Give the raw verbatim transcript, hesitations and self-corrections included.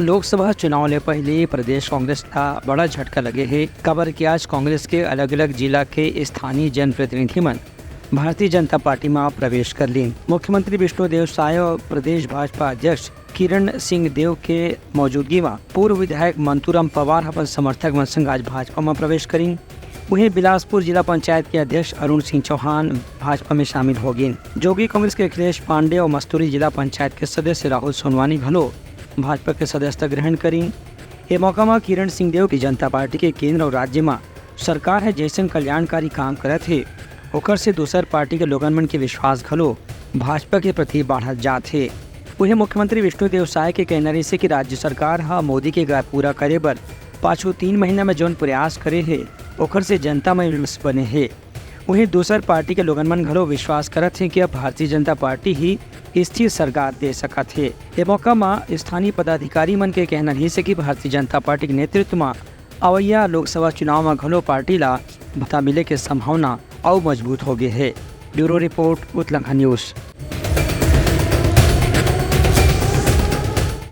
लोकसभा चुनाव ले पहले प्रदेश कांग्रेस ला बड़ा झटका लगे हे, काबर कि आज कांग्रेस के अलग-अलग जिला के स्थानीय जनप्रतिनिधि मन भारतीय जनता पार्टी म प्रवेश कर लीन। मुख्यमंत्री विष्णुदेव साय और प्रदेश भाजपा अध्यक्ष किरण सिंह देव के मौजूदगी म पूर्व विधायक मंतूराम पवार अपन समर्थक मन संग आज भाजपा म प्रवेश करीन। वहीं बिलासपुर जिला पंचायत के अध्यक्ष अरुण सिंह चौहान भाजपा में शामिल हो गइन। जोगी कांग्रेस के अखिलेश पांडे और मस्तूरी जिला पंचायत के सदस्य राहुल सोनवानी घलो भाजपा के सदस्यता ग्रहण करीन। ए मौका म किरण सिंह देव की जनता पार्टी के केंद्र और राज्य म सरकार ह जैसन कल्याणकारी काम करत हे, ओकर से दूसर पार्टी के लोगन मन के विश्वास घलो भाजपा के प्रति बाढ़त जात हे। उहे मुख्यमंत्री विष्णुदेव साय के कहना रहिसे कि राज्य सरकार ह मोदी के गा पूरा करे बर पाछू तीन महीना में जौन प्रयास करे हे, ओकर से जनता में विश्वास बने हे। उहे दूसर पार्टी के लोगन मन घलो विश्वास करत हे कि अब भारतीय जनता पार्टी ही स्थिर सरकार दे सकत हे। ए मौका म स्थानीय पदाधिकारी मन के कहना रहिसे कि भारतीय जनता पार्टी के नेतृत्व म अवइया लोकसभा चुनाव म घलो पार्टी ला बहुमत मिले के संभावना अउ मजबूत हो गे हे। Bureau report, Utlangha news.